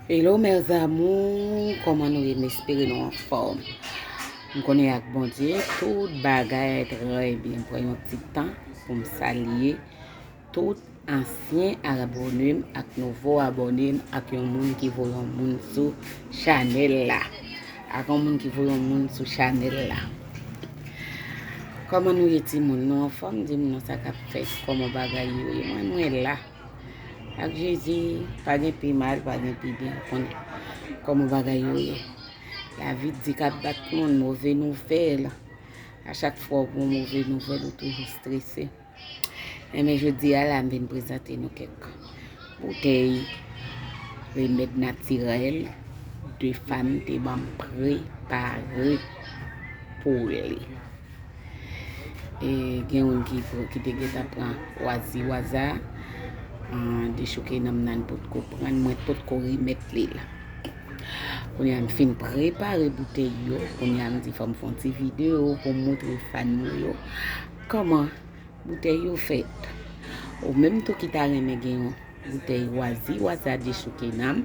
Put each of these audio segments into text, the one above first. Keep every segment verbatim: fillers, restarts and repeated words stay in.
Hello mes amours, kòman nou ye? M espere nou anfòm. M konnen ak Bondye tout bagay trè byen. M pran yon ti tan pou m salye tout ansyen abòne m ak nouvo abòne m ak yon moun ki voye yon moun sou chanèl la. Ak yon moun ki voye yon moun sou chanèl la. Kòman nou ye timoun? Nou anfòm? Di m non, sa k ap fèt? Kòman bagay yo ye? Mwen, mwen la. Ak Jezi, pa gen pi mal, pa gen pi byen. Ou konnen kòman bagay yo ye. Lavi di k ap bat moun, move nouvèl. A chak fwa w gen yon move nouvèl, ou toujou strese. Enben, jodi a la, m vin prezante nou kèk boutèy remèd natirèl de fanm te ban m prepare pou li. E gen youn ki, ki te gentan pran wazi waza, an, dechouke nanm nan, li potko pran, mwen potko remèt li l. Kounye a m fin prepare boutèy yo, kounye a m di fò m fè yon ti videyo pou m montre fan mwen yo kòman boutèy yo fèt. Ou menm tou ki ta renmen gen yon boutèy wazi waza dechouke nanm,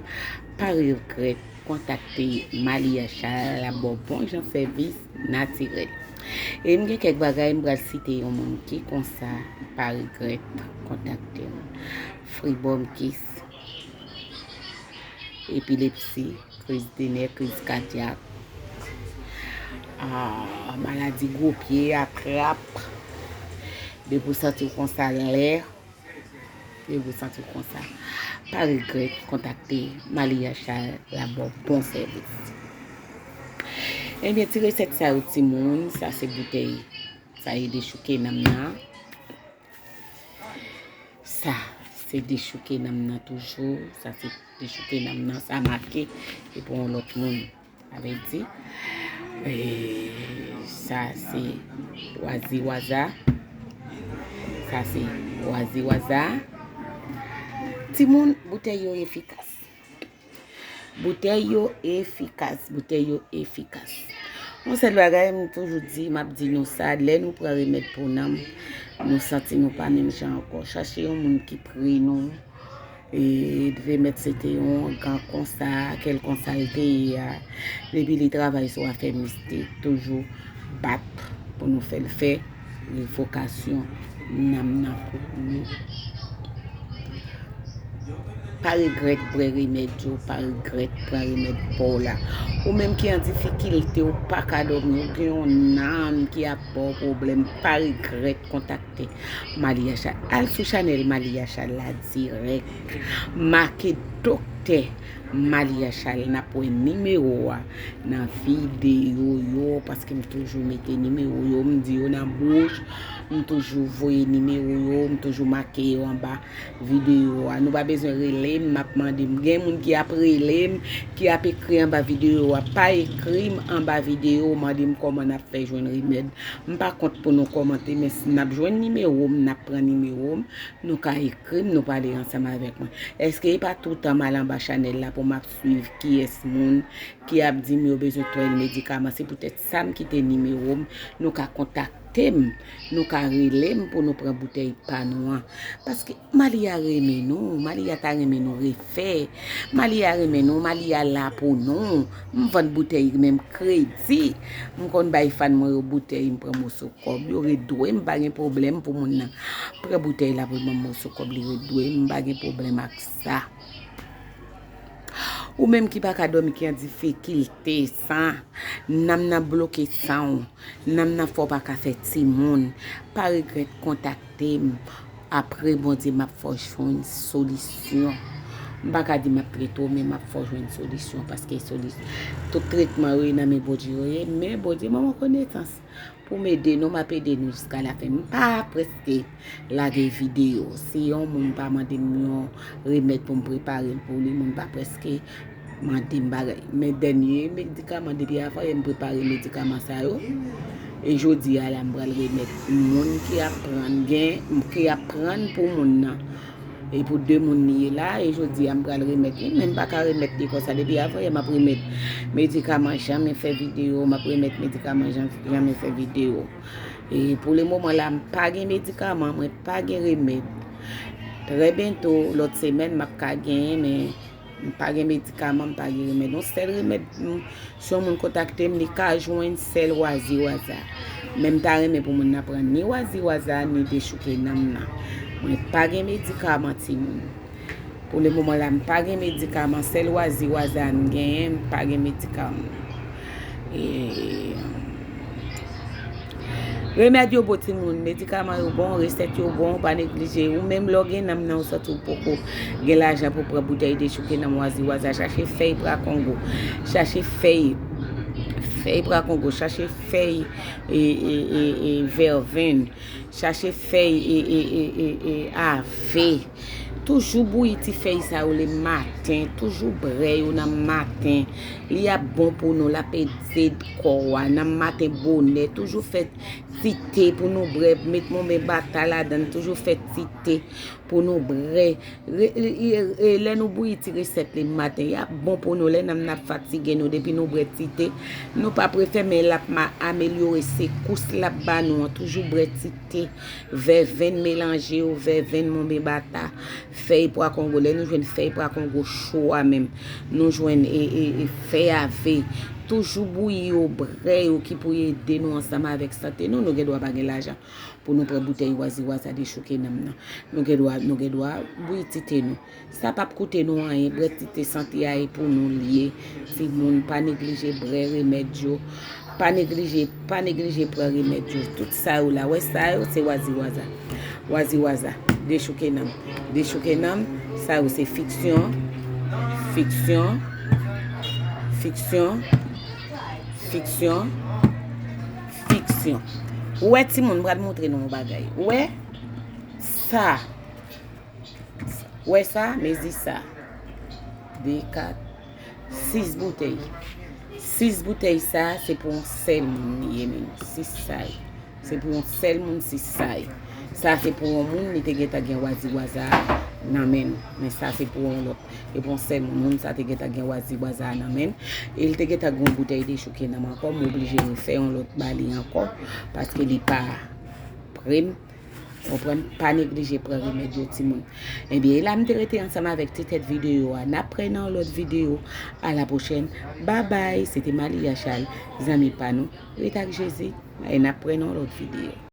pa regrèt kontakte Malia Charles, l ap ba w bon jan sèvis natirèl. E m gen kèk bagay m pral site yon moun ki konsa, pa regrèt kontakte m. Fribòm kis, epilepsi, kriz de nè, kriz kadyak, ah, maladi gwo pye a trap. Depi w santi w konsa lè, depi w santi w konsa, pa regrèt kontakte Malia Charles, l ap ba w bon sèvis. Ebyen, ti resèt sa yo, timoun, sa se boutèy, sa e dechouke nanm nan. Sa se dechouke nanm nan toujou. Sa se dechouke nanm nan. Sa make e pou yon lòt moun. Sa vle di, e, sa se wazi waza. Sa se wazi waza. Timoun, boutèy yo efikas. Boutèy yo efikas, boutèy yo efikas. Yon sèl bagay, m toujou di, m ap di nou sa, lè nou pran remèd pou nanm, nou santi nou pa menm jan ankò. Chache yon moun ki pre nou, e remèd se te yon ougan konsa, kèlkonsa l te ye a. Depi li travay sou afè mistik, toujou bat pou nou fè l fè revokasyon nanm nan pou nou. Pa regrèt bwè remèd yo, pa regrèt pran remèd pa w la. Ou menm ki an difikilte, ou pa ka dòmi, ou gen yon nanm ki ap ba w pwoblèm, pa regrèt kontakte Malia Charles. Al sou chanèl Malia Charles la dirèk. Make doktè Malia Charles, n ap wè nimewo a nan videyo yo, paske m toujou mete nimewo yo, m di yo nan bouch, m toujou voye nimewo yo, m toujou make yo anba videyo a. Nou pa bezwen rele m, m ap mande m. Gen moun ki ap rele m, ki ap ekri anba videyo a. Pa ekri m anba videyo, mande m kòman n ap fè jwenn remèd. M pa kont pou nou kòmante, men si n ap jwenn nimewo m, n ap pran nimewo m, nou ka ekri m, nou pale ansanm avèk mwen. Èske e pa toutan m al anba chanèl la pou m ap swiv kiyès moun ki ap di m yo bezwen tèl medikaman? Se poutèt sa m kite nimewo m, nou ka kontakte m, nou ka rele m pou nou pran boutèy pa nou an. Paske Malia renmen nou, Malia ta renmen nou refè. Malia renmen nou, Malia la pou nou. M vann boutèy menm kredi. M konn bay fan mwen yo boutèy, m pran moso kòb. Yo ret dwe m, pa gen pwoblèm pou moun nan pran boutèy la pou l ban m moso kòb, li ret dwe m, m pa gen pwoblèm ak sa. Ou menm ki pa ka dòmi, ki an difikilte, san, nanm nan bloke san w, nanm nan fè w pa ka fè timoun, pa regrèt kontakte m. Apre Bondye, m ap fè w jwenn solisyon. M pa ka di m ap trete w, men m ap fè w jwenn solisyon, paske solis-, tout tretman yo, e nan men Bondye yo ye, men Bondye ban mwen konesans pou m ede nou, m ap ede nou jiska lafen. M pa prèske lage videyo. Si yon moun pa mande m yon remèd pou m prepare l pou li, moun pa prèske mande m bagay. Men dènye medikaman, depi avanyè m prepare medikaman sa yo, e jodi a la, m pral remèt moun ki ap pran, gen, ki ap pran pou moun nan. E pou de moun li ye la, e jodi a m pral remèt li, men m pa ka remèt li konsa. Depi avanyè m ap remèt medikaman, janmen fè videyo, m ap remèt medikaman, jan-, janmen fè videyo. E pou le moman la, m pa gen medikaman, mwen pa gen remèd. Trè byento, lòt semèn, m ap ka genyen, men M pa gen medikaman, m pa gen remèd. Yon sèl remèd, m, si yon moun kontakte m, li ka jwenn sèl waziwaza. Men m ta renmen pou moun nan pran ni waziwaza, ni dechouke nanm nan. Mwen pa gen medikaman, timoun. Pou le moman la, m pa gen medikaman. Sèl waziwaza m genyen, m pa gen medikaman. E, remèd yo bon, timoun, medikaman yo bon, resèt yo bon, pa neglije. Ou menm, lè w gen nanm nan, ou santi w poko gen lajan pou pran boutèy dechouke nanm, waziwaza, chache fèy pra kongo, chache fèy, fèy pra kongo, chache fèy e, e, e, e vèvenn, chache fèy e, e, e, e, e ave. Toujou bouyi ti fèy sa yo le maten, toujou brè yo nan maten. Li ap bon pou nou, l ap ede kò a. Nan maten bonè, toujou fè ti te pou nou brè, met monben bata ladan l, toujou fè ti te pou nou brè. Re, e, e, e, lè nou bouyi ti resèt li maten, y ap bon pou nou. Lè nanm nan ap fatige nou, depi nou brè ti te, nou pa prefè, men l ap ma, amelyore sekous l ap ba nou an. Toujou brè ti te, vèvenn melanje yo, vèvenn, monben bata, fèy pwa kongo. Lè nou jwenn fèy pwa kongo cho a menm, nou jwenn e, e, e fèy ave. Toujou bouyi yo, brè yo ki pou ede nou ansanm avèk sante nou. Nou gen dwa pa gen lajan pou nou pran boutèy waziwaza dechouke nanm nan. Nou gen dwa, nou gen dwa bouyi ti te nou. Sa p ap koute nou anyen, brè ti te sante a e pou nou l ye. Timoun, pa neglije brè remèd yo. Pa neglije, pa neglije pran remèd yo. Tout sa yo la, wè sa yo, se waziwaza. Waziwaza, dechouke nanm. Dechouke nanm, sa yo se fiksyon, fiksyon, fiksyon, fiksyon, fiksyon. Ou wè, timoun, m pral montre nou yon bagay. Ou wè sa? Ou wè sa? Mezi sa. De, kat, sis boutèy. Sis boutèy sa, se pou yon sèl moun li ye menm. Sis sa yo. Se pou yon sèl moun, sis sa yo. Sa se pou yon moun, li te gentan gen waziwaza a nan men l. Men sa se pou yon lòt. E pou yon sèl moun, moun sa te gentan gen waziwaza a nan men l. E l te gentan gen yon boutèy dechouke nanm ankò, m oblije refè yon lòt ba li ankò, paske li pa pre m. Konprann? Pa neglije pran remèd yo, timoun. Ebyen, e la m te rete ansanm avèk ti tèt videyo a. N ap pran nan yon lòt videyo. A la pwochèn. Babay. Se te Malia Charles, zanmi pa nou. Rete ak Jezi. E n ap pran nan yon lòt videyo.